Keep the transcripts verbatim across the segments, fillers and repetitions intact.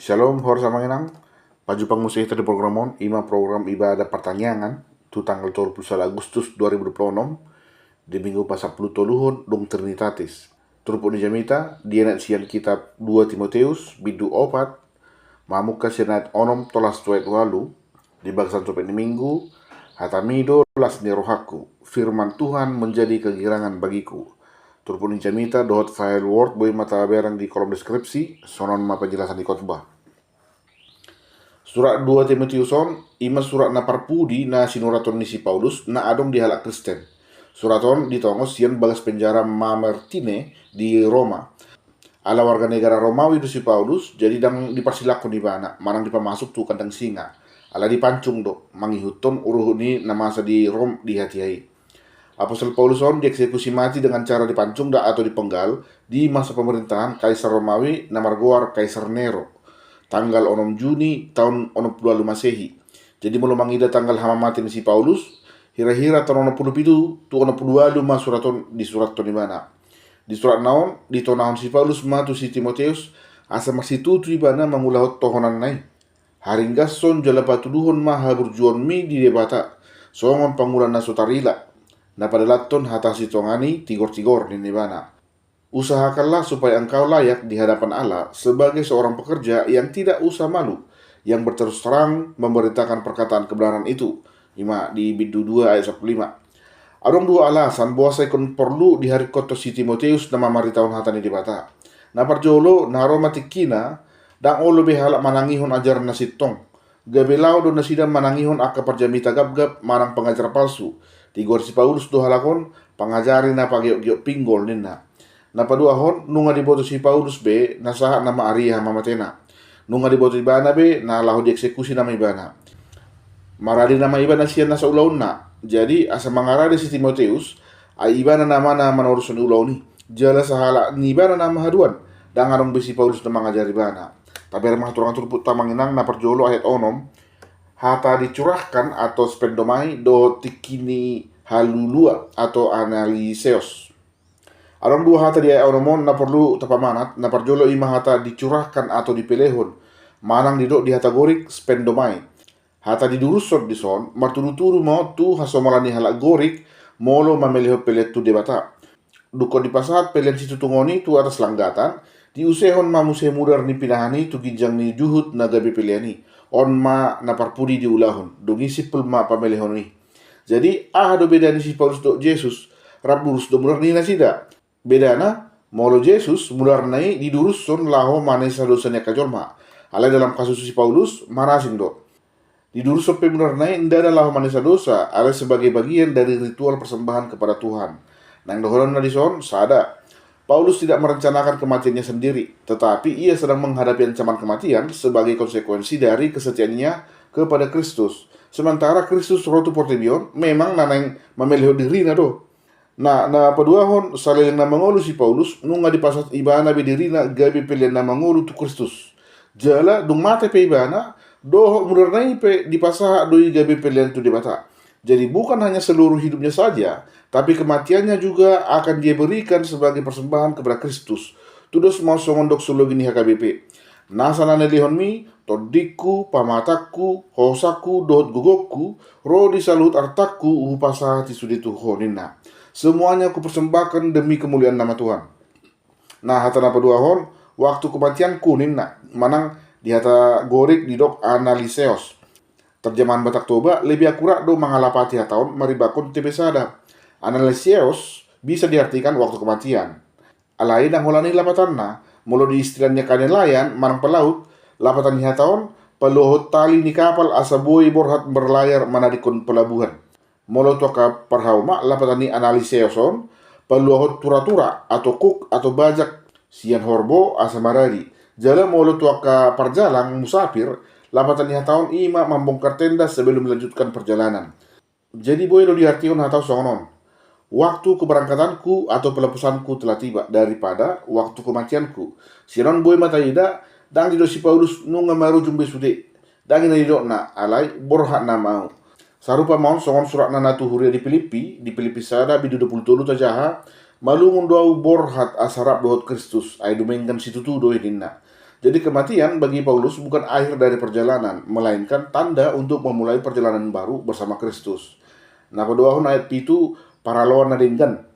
Shalom, horas amang inang. Pajumpang muse hita di program on, ima program ibadah partangiangan tu tanggal tolu pulu sada Agustus dua ribu dua pulu onom, di minggu pasampulu toluhon dung Trinitatis. Turpuk ni jamita dienet sian kitab dua Timoteus, bindu opat, mamungka sian ayat onom tolhas tu ayat ualu, di bagasan topik ni minggu, hatami do las ni rohangku, firman Tuhan menjadi kegirangan bagiku. Turpuk ni jamita dohot file Word boi ma tabereng di kolom deskripsi, songon on ma penjelasan ni khotbah. Surat dua Timoteus on, ima surat na parpudi na sinuraton ni si Paulus, na adong di halak Kristen. Surat on ditongos sian bagas penjara Mamertine di Roma. Ala warga negara Romawi do si Paulus, jadi ndang diparsilangkon ibana, manang dipamasuk tu kandang singa. Ala dipancung do, mangihuthon uruhut ni na masa di Rom di hatiha i. Apostel Paulus on dieksekusi mati dengan cara dipancung da atau dipenggal di masa pemerintahan Kaisar Romawi na margoar Kaisar Nero, tanggal onom Juni taon onom pulu ualu Masehi. Jadi molo mangida tanggal hamamate ni si Paulus, hira-hira taon onom pulu pitu tu onom pulu ualu ma surat on disurathon ibana. Di suratna on ditonahon si Paulus ma tu si Timoteus, asa marsitutu ibana mangulahon tohonanna i. Haringgashon jala patuduhon ma haburjuonmi di Debata, songon pangula na so tarila, na padalathon hata sitongan i tigor-tigor, ninna ibana. Usahakanlah supaya engkau layak di hadapan Allah sebagai seorang pekerja yang tidak usah malu, yang berterus terang memberitakan perkataan kebenaran itu. Ima di bindu dua ayat sampulu lima. Adong dua alasan boasa ingkon porlu diharingkothon si Timoteus na mamaritahon hata ni Debata. Na parjolo, na ro ma tingkina, ndang olo be halak manangihon ajaran na sintong. Gabe laho do nasida manangihon angka parjamita gapgap manang pangajar palsu. Digoar si Paulus do halak on pangajari na pageok-geok pinggol, ninna. Na paduahon, nunga diboto si Paulus be na sahat nama ari hamamatena. Nunga diboto ibana be na laho dieksekusi nama ibana. Marade nama ibana sian nasa ulaonna. Jadi asa mangarade si Timoteus, ai ibana nama na manorushon ulaon i. Jala sahalak ni ibana nama haduan, ndang adong be si Paulus na mangajari ibana. Tabereng ma haturangan turpukta amang inang. Na parjolo ayat onom, hata dicurahkan atau spendomai dohot tingki ni halulua atau analiseos. Adong dua hata di ayat onom on na porlu tapamanat. Na parjolo ima hata dicurahkan atau dipelehon, manang didok di hata Gorik spendomai. Hata didurushon dison martudu-tudu ma on tu hasomalan ni halak Gorik molo mamelehon pelean tu Debata. Dungkon dipasahat pelean situtungon i tu atas langgatan, diusehon ma muse mudar ni pinahan i tu ginjang ni juhut na gabe pelean i. On ma na parpudi diulahon, dung i simpul ma pamelehon i. Jadi aha do beda ni si Paulus dohot Jesus? Rap durus do mudar ni nasida. Bedana, molo Jesus mudarna i didurushon laho manesa dosa ni angka jolma. Alai dalam kasus si Paulus marasing do. Didurushon pe mudarna i ndada laho manesa dosa, alai sebagai bagian dari ritual persembahan kepada Tuhan. Naeng dohononna dison sada. Paulus tidak merencanakan kematiannya sendiri, tetapi ia sedang menghadapi ancaman kematian sebagai konsekuensi dari kesetiaannya kepada Kristus. Sementara Kristus ro tu portibi on memang na naeng mamelehon dirina do. Na, na paduahon, saleleng na mangolu si Paulus, nunga dipasahat ibana be dirina gabe pelean na mangolu tu Kristus. Jala dung mate pe ibana, dohot mudarna i pe dipasahat do i gabe pelean tu Debata. Jadi bukan hanya seluruh hidupnya saja, tapi kematiannya juga akan dia berikan sebagai persembahan kepada Kristus. Tudos ma on songon doksologi ni H K B P. Nasa na nilehonmi, tondingku, pamatangku, hosangku, dohot gogongku, ro di saluhut artangku hupasahati sude tu Ho, ninna. Semuanya kupersembahkan demi kemuliaan nama Tuhan. Na hata na paduahon, waktu kematianku, ninna, manang di hata Gorik didok analiseos. Terjemahan Batak Toba lebih akurat do mangalapati hata on marimbangkon T B sada. Analiseos bisa diartikan waktu kematian. Alai ndang holan i lapatanna. Molo di istilah ni angka nelayan manang pelaut, lapatan ni hata on paluahon tali ni kapal asa boi borhat berlayar manadingkon pelabuhan. Molo tu angka parhauma, lapatan ni analiseos on paluahon tura-tura atau kuk atau bajak sian horbo asa maradi. Jala molo tu angka parjalang, musafir, lapatan ni hata on ima mambongkar tenda sebelum melanjutkan perjalanan. Jadi boi do diartihon hata on songon on. Waktu keberangkatanku atau pelepasanku telah tiba daripada waktu kematianku. Sian on boi ma taida, ndang didok si Paulus nunga marujung be sude. Ndang i na didokna, alai borhat nama ahu. Sarupa ma on songon suratna na tu huria di Pilippi, di Pilippi sada bindu dua pulu tolu tajaha, malungun do ahu borhat asa rap dohot Kristus, ai dumenggan situtu do i, ninna. Jadi kematian bagi Paulus bukan akhir dari perjalanan, melainkan tanda untuk memulai perjalanan baru bersama Kristus. Na paduahon, ayat pitu, paraloan na denggan.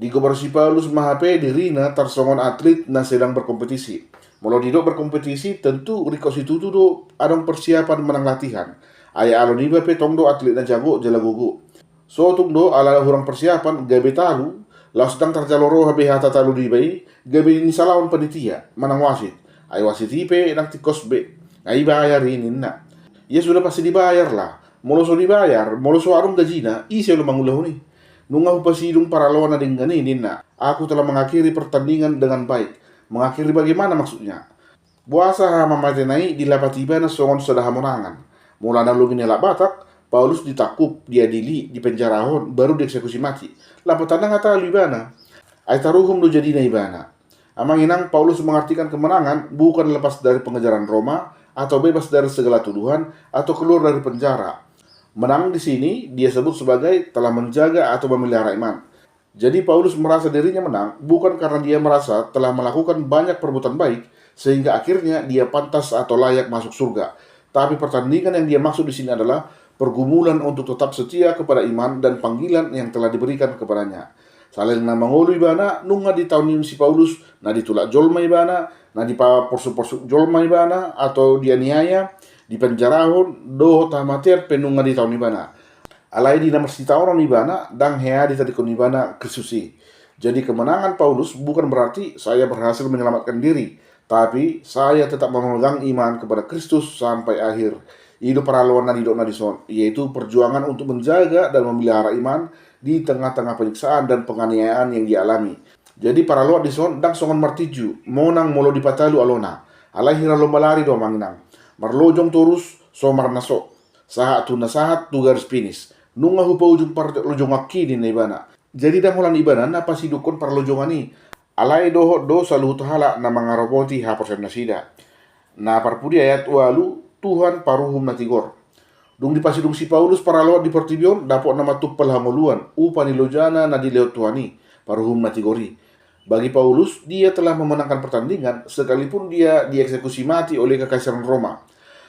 Digobar si Paulus ma hape dirina tarsongon atlit na sedang berkompetisi. Molo didok berkompetisi, tentu ringkot situtu do adong persiapan manang latihan. Ai alo niba pe tong do atlit na jago jala gogo. So tung do ala hurang persiapan gabe talu, laos ndang tarjalo roha be hata talu niba i, gabe nisalaon panitia manang wasit. Ai wasit i pe ndang tingkos be, ai bayar i ninna. Ia sudah pasti dibayar lah. Molo so dibayar, molo so adong gajina, ise do mangulahon i? Nunga hupasidung paraloan na denggan i ninna, "Aku telah mengakhiri pertandingan dengan baik." Mengakhiri bagaimana maksudnya? Boasa hamamatena i dilapati ibana songon sada hamonangan? Molo analogi ni halak Batak, Paulus ditangkup, diadili, dipenjarahon, baru dieksekusi mati. Lapatanna nga talu ibana. Ai taruhum do jadina ibana. Amang inang, Paulus mengartikan kemenangan bukan lepas dari pengejaran Roma, atau bebas dari segala tuduhan, atau keluar dari penjara. Menang di sini dia sebut sebagai telah menjaga atau memelihara iman. Jadi Paulus merasa dirinya menang bukan karena dia merasa telah melakukan banyak perbuatan baik sehingga akhirnya dia pantas atau layak masuk surga. Tapi pertandingan yang dia maksud di sini adalah pergumulan untuk tetap setia kepada iman dan panggilan yang telah diberikan kepadanya. Saleleng na mangolu ibana, nunga ditaoni si Paulus, na ditulak jolma ibana, na dipaporsu-porsu jolma ibana, atau dianiaya, dipenjarahon, dohot hamatean pe nunga ditaon ibana. Alai di na marsitaonon ibana, ndang hea ditadingkon ibana Kristus i. Jadi kemenangan Paulus bukan berarti saya berhasil menyelamatkan diri, tapi saya tetap memegang iman kepada Kristus sampai akhir. I do paraloan na nidokna dison, yaitu perjuangan untuk menjaga dan memelihara iman di tengah-tengah penyiksaan dan penganiayaan yang dialami. Jadi paraloan dison ndang songon martinju, monang molo dipatalu alona. Alai hira lomba lari do amang inang. Marlojong torus, so marnaso. Sahat tu na sahat tu garis finish. Nunga hupaujung parlojonganki ninna ibana. Jadi ndang holan ibana na pasidungkon parlojongan i. Alai dohot do saluhut halak na mangaramoti haporseaon nasida. Na parpudi ayat ualu, Tuhan paruhum na tigor. Dung dipasidung si Paulus paraloan di portibi on, dapotna ma tumpal hangoluan, upa ni lojana na dilehon Tuhan i, paruhum na tigor i. Bagi Paulus, dia telah memenangkan pertandingan sekalipun dia dieksekusi mati oleh kekaisaran Roma.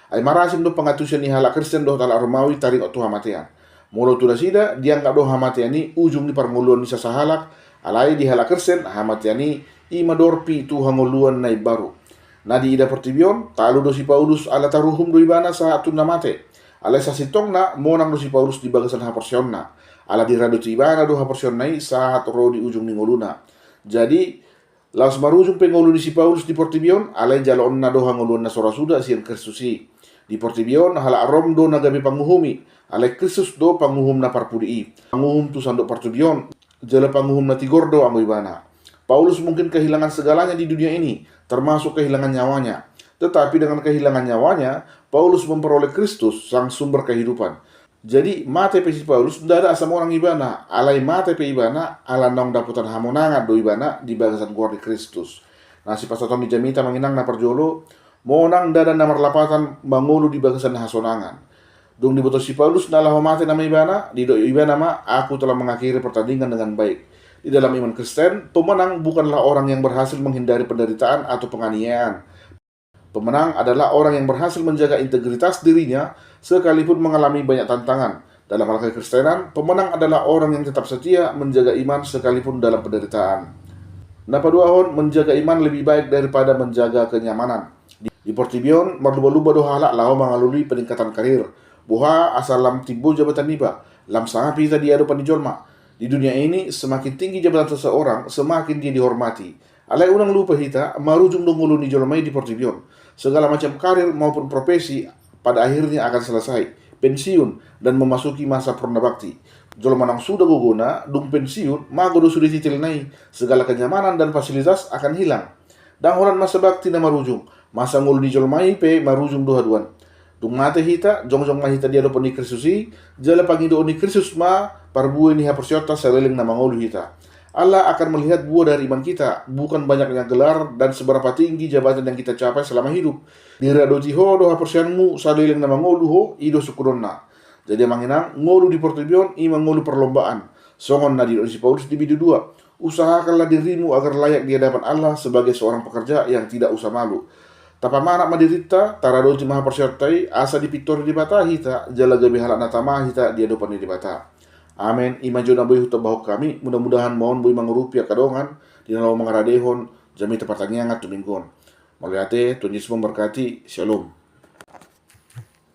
Ai marasing do pangantusion ni halak Kristen dohot halak Romawi taringot tu hamatean. Molo tu nasida, dianggap do hamatean i ujung ni parngoluon ni sasahalak, alai di halak Kristen, hamatean i ima dorpi tu hangoluan na imbaru. Na diida portibi on, talu do si Paulus ala taruhum do ibana sahat tu na mate. Alai sasintongna monang do si Paulus di bagasan haporseaonna. Ala diradoti ibana do haporseaonna i sahat ro di ujung ni ngoluna. Jadi, laos marujung pe ngolu ni si Paulus di portibi on, alai jaloonna do hangoluan na so ra suda sian Kristus i. Di portibi on, halak Rom do na gabe panguhumi, alai Kristus do panguhum na parpudi i. Panguhum tu sandok portibi on, jala panguhum na tigor do anggo ibana. Paulus mungkin kehilangan segalanya di dunia ini, termasuk kehilangan nyawanya. Tetapi dengan kehilangan nyawanya, Paulus memperoleh Kristus, sang sumber kehidupan. Jadi, mate pe si Paulus ndada asa monang ibana, alai mate pe ibana, ala naung dapotan hamonangan do ibana di bagasan goar ni Kristus. Na sipasahaton ni jamita amang inang na parjolo, monang ndada na marlapatan mangolu di bagasan hasonangan. Dung diboto si Paulus na laho mate nama ibana, didok ibana ma, "Aku telah mengakhiri pertandingan dengan baik." Di dalam iman Kristen, pemenang bukanlah orang yang berhasil menghindari penderitaan atau penganiayaan. Pemenang adalah orang yang berhasil menjaga integritas dirinya sekalipun mengalami banyak tantangan. Dalam hal kekristenan, pemenang adalah orang yang tetap setia menjaga iman sekalipun dalam penderitaan. Na paduahon, menjaga iman lebih baik daripada menjaga kenyamanan. Di, di portibi on, marlumba-lumba do halak laho mangalului peningkatan karir. Boha asa lam timbo jabatan niba, lam sangap hita di adopan ni jolma. Di dunia ini, semakin tinggi jabatan seseorang, semakin dia dihormati. Alai unang lupa hita, marujung do ngolu ni jolma i di portibi on. Segala macam karir maupun profesi pada akhirnya akan selesai, pensiun, dan memasuki masa purna bakti. Jolma naung suda gogona, dung pensiun, mago do sude titelna i, segala kenyamanan dan fasilitas akan hilang. Ndang holan masa bakti na marujung, masa ngolu ni jolma i pe marujung do haduan. Dung mate hita, jongjong ma hita di adopan ni Kristus i, jala pangidoon ni Kristus ma parbue ni haporseaonta saleleng na mangolu hita. Allah akan melihat buah dari iman kita, bukan banyaknya gelar dan seberapa tinggi jabatan yang kita capai selama hidup. Diradoti ho do haporseaonmu saleleng na mangolu ho, i do sungkunonna. Jadi amang inang, ngolu di portibi on, ima ngolu perlombaan. Songon na didok ni si Paulus di bindu dua, "Usahakanlah dirimu agar layak di hadapan Allah sebagai seorang pekerja yang tidak usah malu." Tapamanat ma dirinta, taradoti ma haporseaonta i, asa dipintori Debata hita, jala gabe halak na tama hita di adopan ni Debata. Amen. I ma jo na boi hutambahon hami, mudah-mudahan ma on boi mangurupi angka dongan di na laho mangaradehon jamita partangiangan tu Minggu on. Mauliate, Tuhan Yesus memberkati. Shalom.